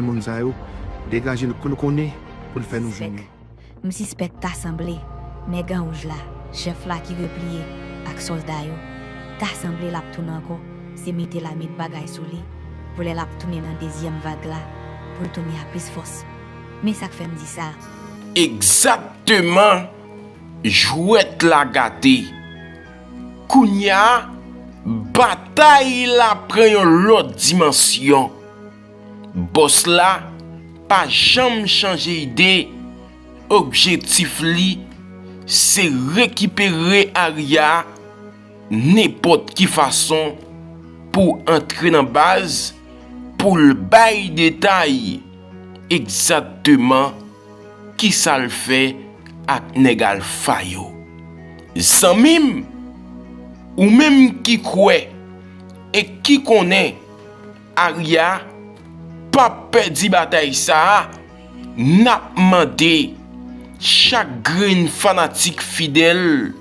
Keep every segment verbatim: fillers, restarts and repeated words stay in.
moun sa yo, degaje l kou l konnen pou l fè nou jwenn yo. M sispèk ta sanble nèg an wouj la, chèf la ki repliye ak sòlda yo, ta sanble l ap tounen ankò, se mete l a met bagay sou li pou lè l ap tounen nan dezyèm vag la, pou l tounen a plis fòs. Men sa k fè m di sa. Egzakteman, jwèt la gate. Kounye a, batay la pran yon lòt dimansyon. Bòs la pa janm chanje ide, objektif li se rekipere Arya nenpòt ki fason pou antre nan baz pou l bay detay egzakteman kisa l fè ak nèg Alfa yo. Zanmi m, ou menm ki kwè e ki konnen Arya p ap pèdi batay sa a, n ap mande chak grenn fanatik fidèl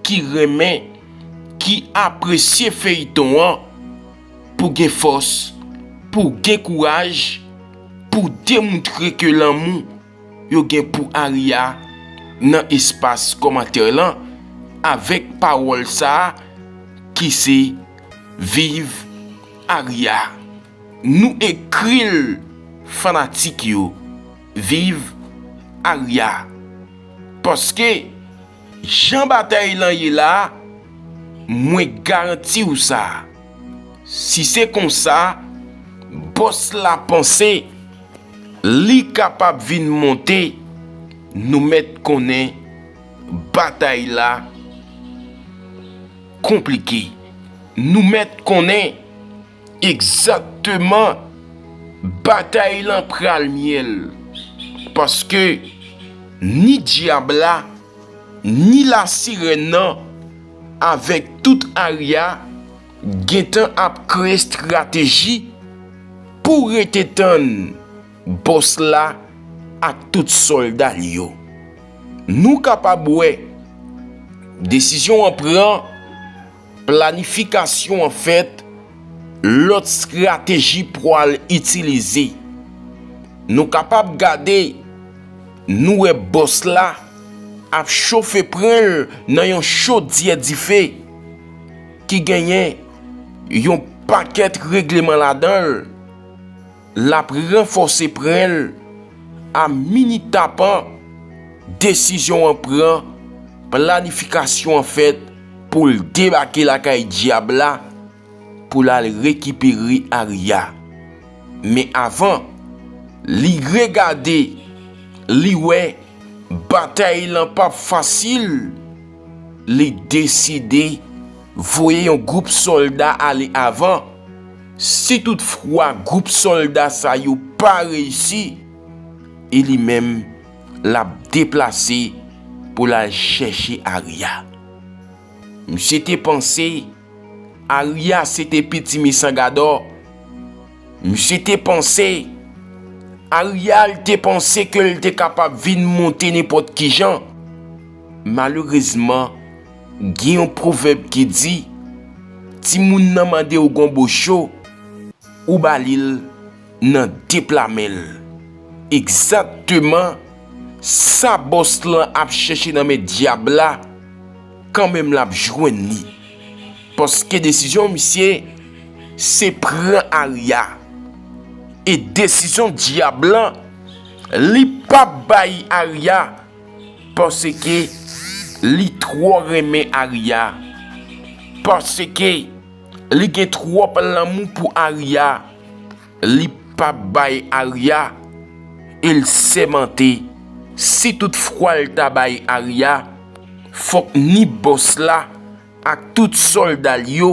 ki renmen, ki apresye feyton an, pou gen fòs, pou gen kouraj, pou demontre ke lanmou yo gen pou Arya nan espas kòmantè lan avèk pawòl sa a ki se Viv Arya. Nou ekri l fanatik yo, Viv Arya. Paske jan batay lan ye la, mwen garanti w sa. Si se konsa, bòs la panse li kapab vin monte, nou mèt konnen batay la konplike. Nou mèt konnen egzakteman batay lan pral myèl. Paske ni dyab la, ni lasirèn nan, avèk tout Arya, gentan ap kreye estrateji pou rete tann bòs la ak tout sòlda l yo. Nou kapab wè desizyon an pran, planifikasyon an fèt, lòt estrateji pwal itilize. Nou kapab gade, nou wè bòs la ap chofe pran l nan yon chodyè dife ki genyen yon pakèt regleman ladan l. L ap ranfòse pran l a minit tapan, desizyon an pran, planifikasyon an fèt pou l debake lakay dyab la pou l al rekipere Arya. Men avan, li regade, li wè batay lan p ap fasil, li deside voye yon gwoup sòlda ale avan. Si toutfwa gwoup sòlda sa yo pa reyisi, e li menm l ap deplase pou l al chèche Arya. Misye te panse Arya se te piti Misangadò. Misye te panse, Arya l te panse ke l te kapab vin monte nenpòt ki jan. Malerezman, gen yon pwovèb ki di, timoun nan mande w gonbo cho, ou ba li l nan de pla men l. Egzakteman sa bòs lan ap chèche nan men dyab la, kanmenm l ap jwenn li. Paske desizyon misye se pran Arya. E desizyon dyab lan, li p ap bay Arya, paske li twò renmen Arya. Paske li gen twòp lanmou pou Arya. Li p ap bay Arya, e l sèmante, si toutfwa l ta bay Arya, fòk ni bòs la ak tout sòlda l yo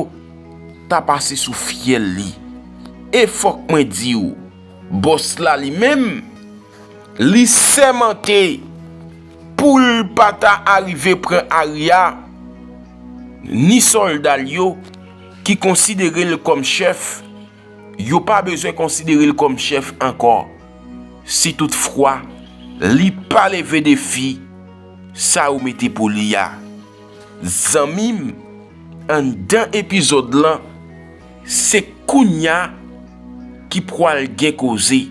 ta pase sou fyèl li. E fòk mwen di w, bòs la li menm, li sèmante pou l pa ta arive pran Arya, ni sòlda l yo ki konsidere l kòm chèf, yo pa bezwen konsidere l kòm chèf ankò, si toutfwa li pa leve defi sa yo mete pou li a. Zanmi m, anndan epizòd lan, se kounya ki pwal gen koze.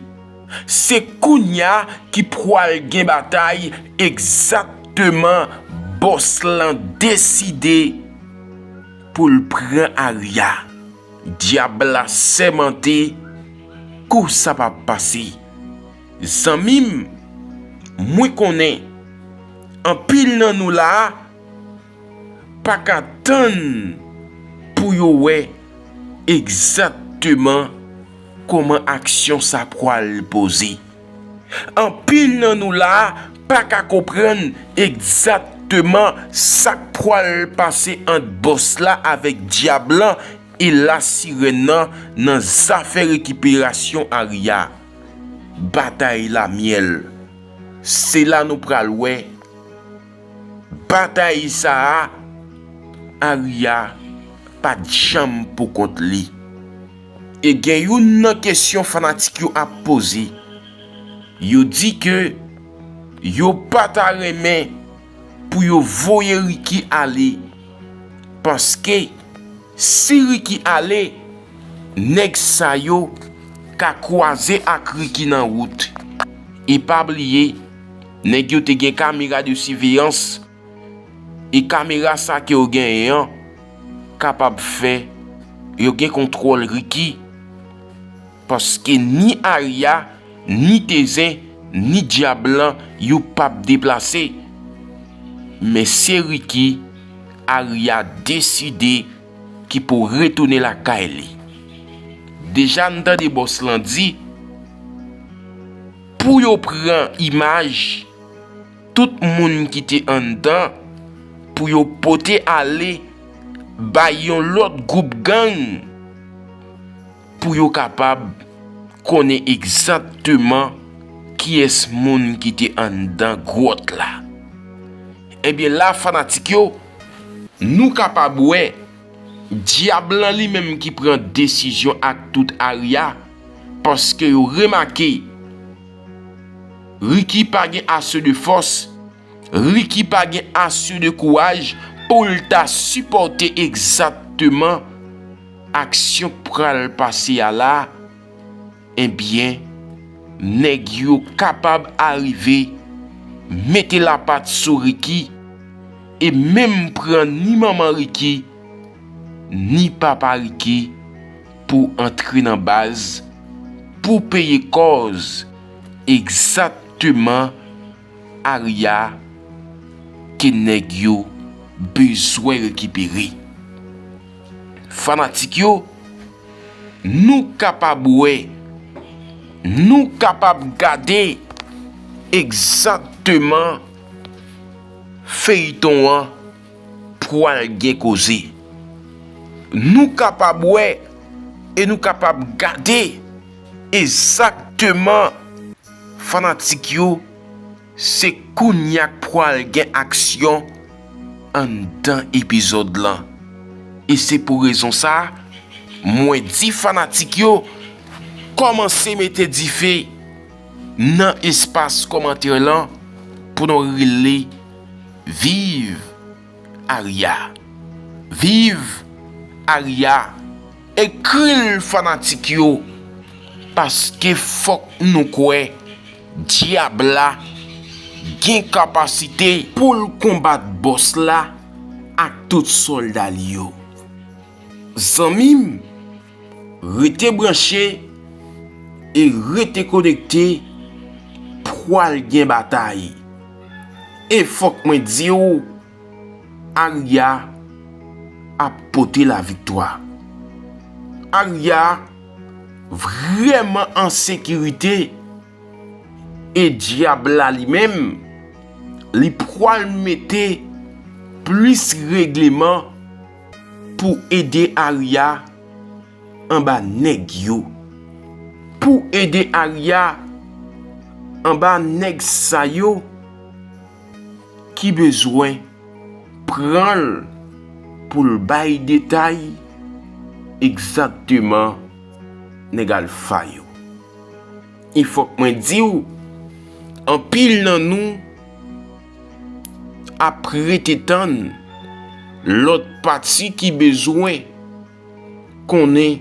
Se kounye a ki pral gen batay egzakteman. Bòs lan deside pou l pran Arya. Dyab la sèmante kou sa p ap pase. Zanmi m, mwen konnen anpil nan nou la a pa ka tann pou yo wè egzakteman kòman aksyon sa pral poze. Anpil nan nou la a pa ka konprann egzakteman sa k pral pase ant bòs la avèk dyab lan e lasirèn nan nan zafè rekiperasyon Arya. Batay la myèl. Se la nou pral wè batay sa a, Arya pa t janm pou kont li. E gen youn nan kesyon fanatik yo ap poze. Yo di ke yo pa ta renmen pou yo voye Ricky ale, paske si Ricky ale, nèg sa yo ka kwaze ak Ricky nan wout. E pa bliye, nèg yo te gen kamera de siveyans. E kamera sa ke yo genyen an kapab fè yo gen kontwòl Ricky, paske ni Arya, ni Tezen, ni dyab lan, yo p ap deplase. Men se Ricky, Arya deside ki pou retounen lakay li. Deja n tande bòs lan di, pou yo pran imaj tout moun ki te anndan, pou yo pote ale bay yon lòt gwoup gang, pou yo kapab konnen egzakteman kiyès moun ki te anndan gwòt la. Ebyen la, fanatik yo, nou kapab wè dyab lan li menm ki pran desizyon ak tout Arya, paske yo remake Ricky pa gen ase de fòs, Ricky pa gen ase de kouraj pou l ta sipòte egzakteman aksyon k pral pase a la. Ebyen, nèg yo kapab arive mete lapat sou Ricky e menm pran ni manman Ricky, ni papa Ricky pou antre nan baz, pou peye kòz egzakteman Arya ke nèg yo bezwen rekipere. Fanatik yo, nou kapab wè, nou kapab gade egzakteman feyton an pral gen koze. Nou kapab wè e nou kapab gade egzakteman, fanatik yo, se kounye a k pral gen aksyon anndan epizòd lan. E se pou rezon sa a, mwen di fanatik yo, kòmanse mete dife nan espas kòmantè lan pou nou rele viv Arya. Viv Arya. Ekri l fanatik yo, paske fòk nou kwè dyab la gen kapasite pou l konbat bòs la ak tout sòlda li yo. Zanmi m, rete branche e rete konekte, pral gen batay. E fòk mwen di w, Arya ap pote laviktwa. Arya vrèman an sekirite e dyab la li menm, li pral mete plis regleman pou ede Arya anba nèg yo. Pou ede Arya anba nèg sa yo ki bezwen pran l pou l bay detay egzakteman nèg Alfa yo. E fòk mwen di w, anpil nan nou ap rete tann lòt pati ki bezwen konnen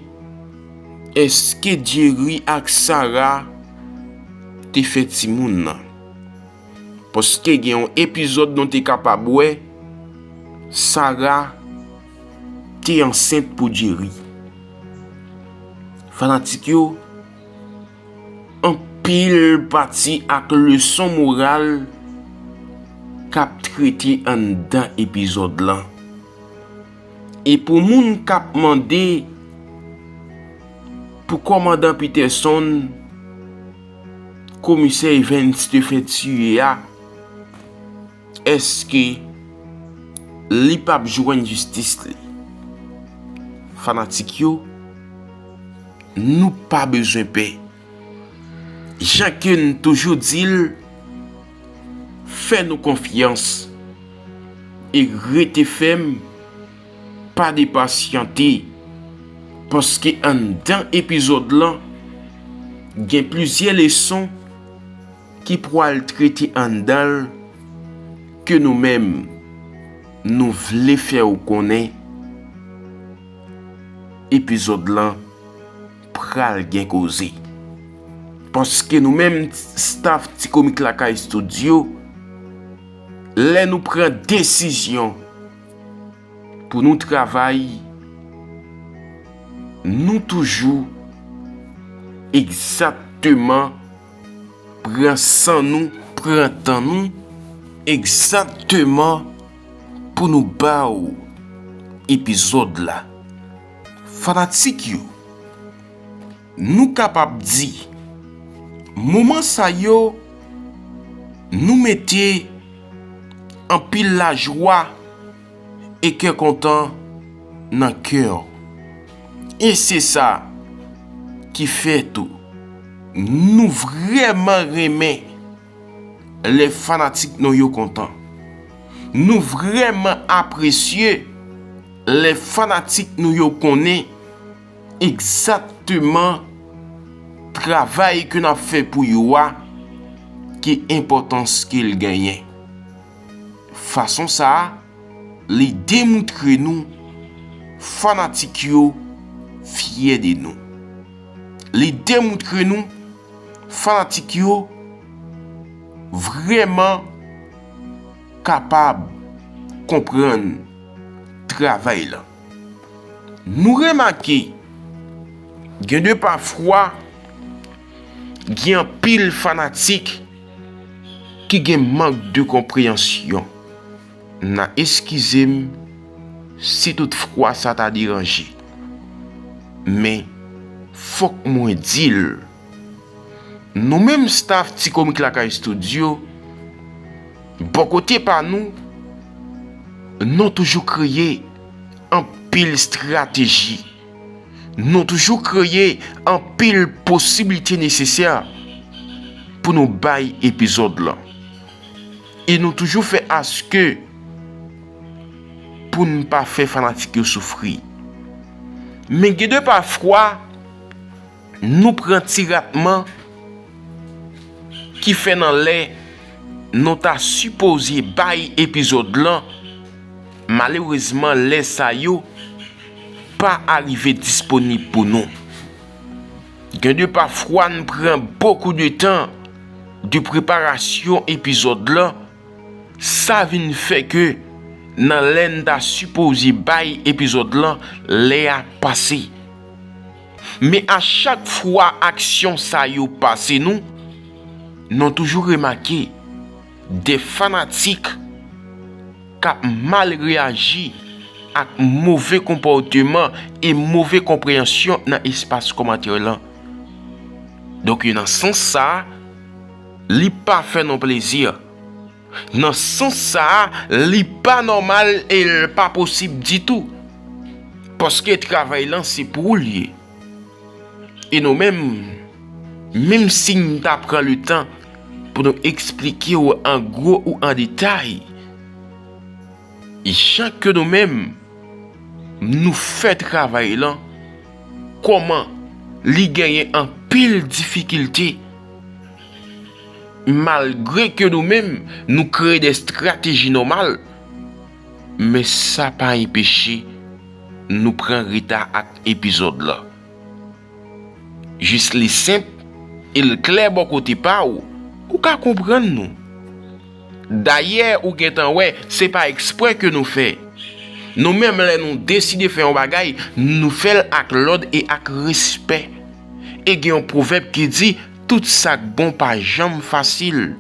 èske Jerry ak Sarah te fè timoun nan. Paske gen yon epizòd nou te kapab wè, Sara te ansent pou Jerry. Fanatik yo, anpil pati ak leson moral k ap trete anndan epizòd lan. E pou moun k ap mande pou kòmandan Peterson, komisè Evans te fè tiye a, èske li p ap jwenn jistis li? Fanatik yo, nou pa bezwen pè. Jan ke n toujou di l, fè nou konfyans e rete fèm, pa depasyante, paske anndan epizòd lan, gen plizyè leson ki pral trete anndan l ke nou menm, nou vle fè w konnen epizòd lan pral gen koze. Paske nou menm, staff Ti Komik Lakay Studio, lè nou pran desizyon pou nou travay, nou toujou egzakteman pran san nou, pran tan nou, egzakteman pou nou ba w epizòd la. Fanatik yo, nou kapab di, moman sa yo, nou mete anpil lajwa e kè kontan nan kè w. E se sa ki fè tou, nou vrèman renmen lè fanatik nou yo kontan. Nou vrèman apresye lè fanatik nou yo konnen egzakteman travay ke n ap fè pou yo a, ki enpòtans ke l genyen. Fason sa a, li demoutre nou fanatik yo fyè de nou. Li demoutre nou fanatik yo vrèman kapab konprann travay lan. Nou remake, gen de pafwa, gen anpil fanatik ki gen mank de konpreyansyon. N a eskize m si tout fwa sa ta deranje. Men, fòk mwen di l, nou menm staff Ti Komik Lakay Studio, bò kote pa nou, nou toujou kreye anpil estrateji. Nou toujou kreye anpil posiblite nesesè pou nou bay epizòd lan. E nou toujou fè aske pou n pa fè fanatik yo soufri. Men gen de pafwa, nou pran ti ratman ki fè nan lè nou ta sipoze bay epizòd lan. Malerezman, lè sa yo pa arive disponib pou nou. Gen de pafwa n pran bokou de tan de preparasyon epizòd lan, sa vin fè ke nan lè n ta sipoze bay epizòd lan, lè a pase. Men a chak fwa aksyon sa yo pase nou, nou toujou remake de fanatik k ap mal reyaji ak move konpòteman e move konpreyansyon nan espas kòmantè lan. Donk, nan sans sa a, li pa fè nou plezi. Nan sans sa a, li pa nòmal e l pa posib ditou. Paske travay lan se pou ou l ye. E nou menm, menm si n ta pran letan pou nou eksplike w an gwo ou an detay, jan ke nou menm, nou fè travay lan, kòman li genyen anpil difikilte, malgre ke nou menm, nou kreye de estrateji nòmal, men sa pa enpeche nou pran reta ak epizòd lan. Jis li senp, e l klè bò kote pa w, ou ka konprann nou. Dayè, ou gentan wè, se pa eksprè ke nou fè. Nou menm, lè nou deside fè yon bagay, nou fè l ak lòd e ak respè. E gen yon pwovèb ki di, tout sa k bon pa janm fasil.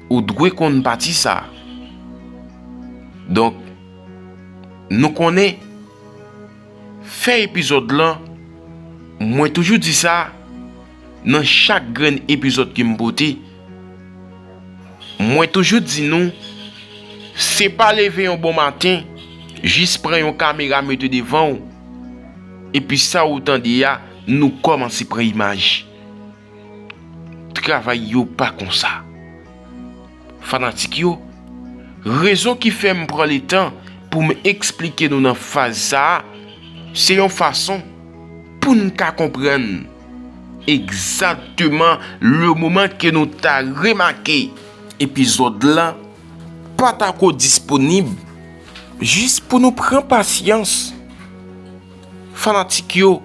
Ou dwe konn pati sa. Donk, nou konnen, fè epizòd lan, mwen toujou di sa, nan chak grenn epizòd ke m pote, mwen toujou di nou, se pa leve yon bon maten, jis pran yon kamera mete devan w, epi sa ou tande a, nou kòmanse pran imaj. Travay yo pa konsa. Fanatik yo, rezon ki fè m pran letan pou m eksplike nou nan faz sa a, se yon fason pou n ka konprann egzakteman le moman ke nou ta remake epizòd lan pa ta ko disponib, jis pou nou pran pasyans. Fanatik yo,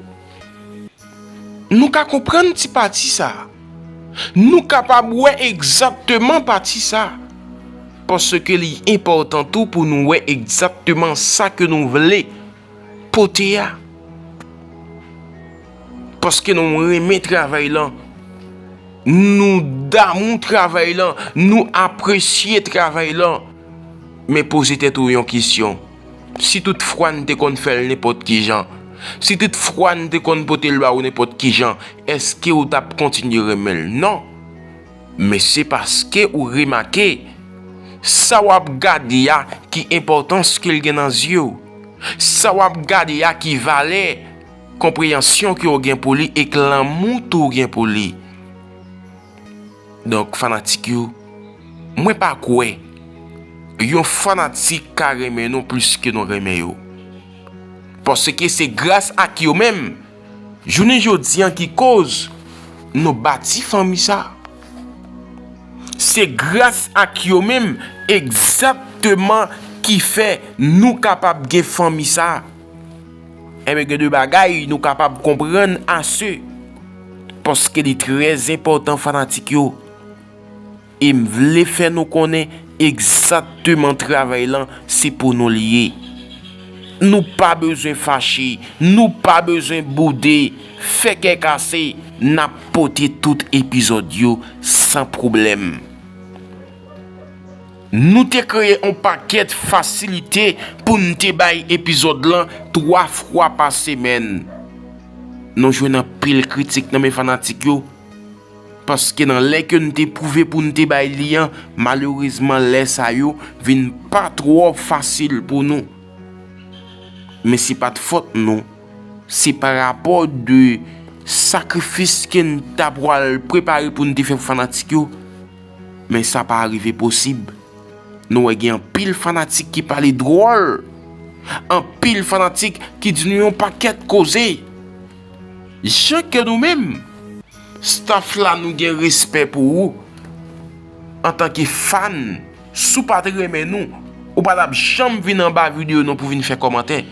nou ka konprann ti pati sa a. Nou kapab wè egzakteman pati sa a. Paske li enpòtan tou pou nou wè egzakteman sa ke nou vle pote a. Paske nou renmen travay lan. Nou damou travay lan. Nou apresye travay lan. Men poze tèt ou yon kesyon. Si tout fwa n te konn fè l nenpòt ki jan, si tout fwa n te konn pote l ba ou nenpòt ki jan, èske ou t ap kontinye renmen l? Non. Men se paske ou remake sa w ap gade a ki enpòtans ke l gen nan zye w. Sa w ap gade a ki valè konpreyansyon ke w gen pou li ek lanmou tou w gen pou li. Donk, fanatik yo, mwen pa kwè yon fanatik ka renmen nou plis ke nou renmen yo. Paske se gras ak yo menm, jounen jodi an ki koz nou bati fanmi sa. Se gras ak yo menm egzakteman ki fè nou kapab gen fanmi sa. Enben, gen de bagay nou kapab konprann ase, paske li trè enpòtan, fanatik yo. E m vle fè nou konnen egzakteman travay lan se pou nou li ye. Nou pa bezwen fache, nou pa bezwen boude, fè kè kase, n ap pote tout epizòd yo san pwoblèm. Nou te kreye yon pakèt fasilite pou n te bay epizòd lan twa fwa pa semèn. Nou jwenn anpil kritik nan men fanatik yo, paske nan lè ke n te pwouve pou n te bay li an, malerezman lè sa yo vin pa twò fasil pou nou. Men se pa t fòt nou, se pa rapò de sakrifis ke n ta pral prepare pou n te fè pou fanatik yo. Men sa pa rive posib. Nou wè gen anpil fanatik ki pale dwòl. Anpil fanatik ki di nou yon pakèt koze. Jan ke nou menm, staff la, nou gen respè pou ou. Antanke fan, si w pa t renmen nou, ou pa t ap janm vin anba videyo nou pou vin fè kòmantè.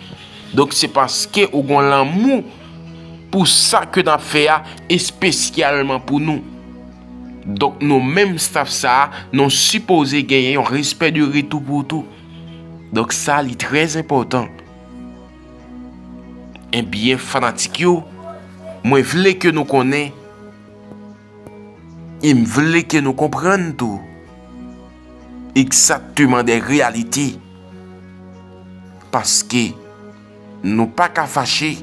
Donk, se paske ou gon lanmou pou sa ke n ap fè a, espesyalman pou nou. Donk, nou menm staff sa a, nou sipoze genyen yon respè de retou pou tou. Donk, sa, li trè enpòtan. Ebyen, fanatik yo, mwen vle ke nou konnen, e m vle ke nou konprann tou, egzakteman de reyalite. Paske nou pa ka fache,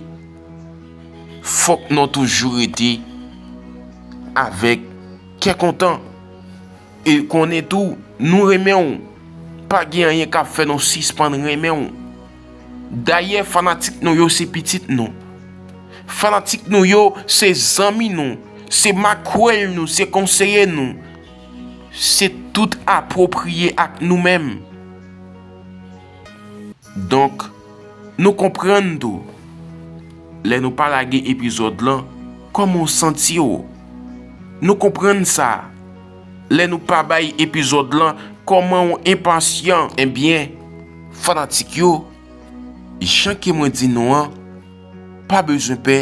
fòk nou toujou rete avèk kè kontan. E konnen tou, nou renmen w. Pa gen anyen k ap fè nou sispann renmen w. Dayè, fanatik nou yo se pitit nou. Fanatik nou yo se zanmi nou, se makwèl nou, se konseye nou. Se tout apwopriye ak nou menm. Donk, nou konprann tou, lè nou pa lage epizòd lan, kòman w santi w? Nou konprann sa. Lè nou pa bay epizòd lan, kòman w enpasyan? Ebyen, fanatik yo, jan ke mwen di nou an, pa bezwen pè,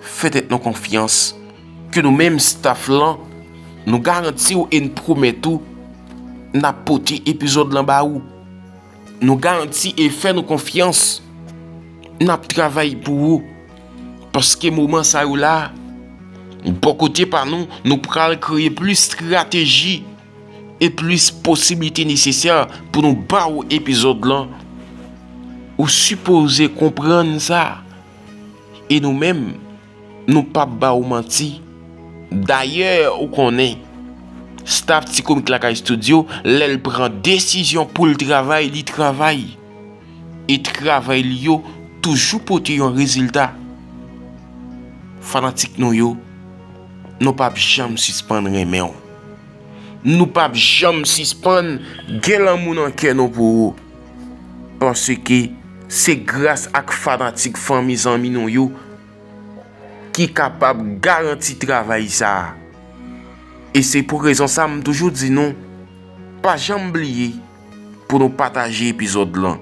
Fè tèt nou konfyans, ke nou menm staff lan, nou garanti w e n pwomèt ou n ap pote epizòd lan ba ou. Nou garanti e fè nou konfyans, n ap travay pou ou. Paske moman sa yo la, bò kote pa nou, nou pral kreye plis estrateji e plis posiblite nesesè pou nou ba ou epizòd lan. Ou sipoze konprann sa. E nou menm, nou p ap ba ou manti. Dayè, ou konnen, staff Ti Komik Lakay Studio, lè l pran desizyon pou l travay, li travay. E travay li yo toujou pote yon rezilta. Fanatik nou yo, nou p ap janm sispann renmen w. Nou p ap janm sispann gen lanmou nan kè nou pou ou. Paske se gras ak fanatik, fanmi, zanmi nou yo ki kapab garanti travay sa a. E se pou rezon sa m toujou di nou, pa janm bliye pou nou pataje epizòd lan.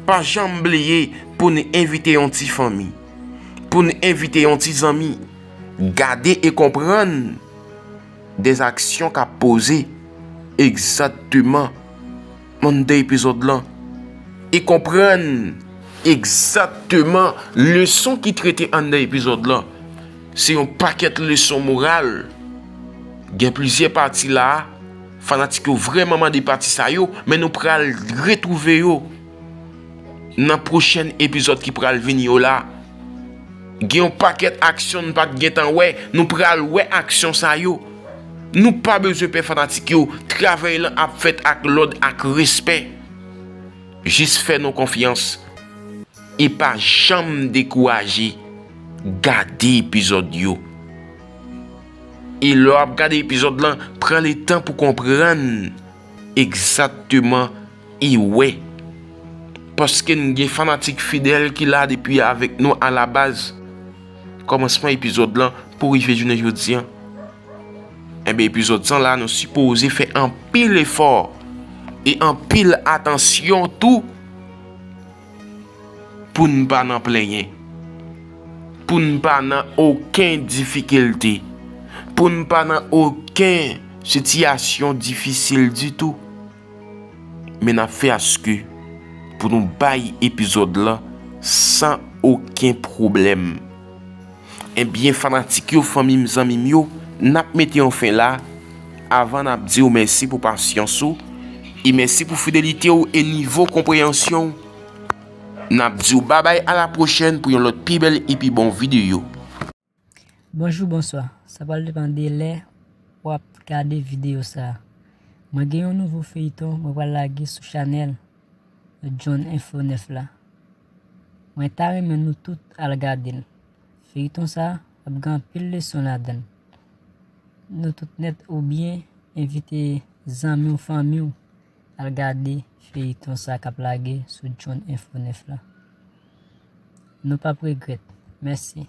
Pa janm bliye pou nou envite yon ti fanmi, pou nou envite yon ti zanmi. Gade e konprann de aksyon k ap poze egzakteman anndan epizòd lan. E konprann egzakteman leson ki trete anndan epizòd lan. Se yon pakèt leson moral. Gen plizyè pati la a, fanatik yo vrèman mande pati sa yo, men nou pral retwouve yo nan pwochèn epizòd ki pral vini yo la. Gen yon pakèt aksyon n pa t gentan wè, nou pral wè aksyon sa yo. Nou pa bezwen pè, fanatik yo, travay lan ap fèt ak lòd, ak respè. Jis fè nou konfyans e pa janm dekouraje. Gade epizòd yo. E lè w ap gade epizòd lan, pran letan pou konprann egzakteman e wè. Paske n gen fanatik fidèl ki la depi avèk nou alabaz, kòmansman epizòd lan pou rive jounen jodi an. Enben, epizòd sa la, nou sipoze fè anpil efò e anpil atansyon tou pou n pa nan plenyen, pou n pa nan okenn difikilte, pou n pa nan okenn sitiyasyon difisil ditou. Men n ap fè aske pou nou bay epizòd lan san okenn pwoblèm. Ebyen, fanatik yo, fanmi m, zanmi m yo, n ap mete yon fen la. Avan, n ap di w mèsi pou pasyans ou e mèsi pou fidelite w e nivo konpreyansyon w. N ap di w babay, a la pwochèn pou yon lòt pi bèl e pi bon videyo. Bonjou, bonswa. Sa pral depann de lè w ap gade videyo sa a. Mwen gen yon nouvo feyton mwen pral lage sou chanèl John Info nèf la. Mwen ta renmen nou tout al gade l. Feyton sa a ap gen anpil leson ladan l. Nou tout nèt oubyen envite zanmi w, fanmi w al gade feyton sa k ap lage sou John Info nèf la. Nou p ap regrèt. Mèsi.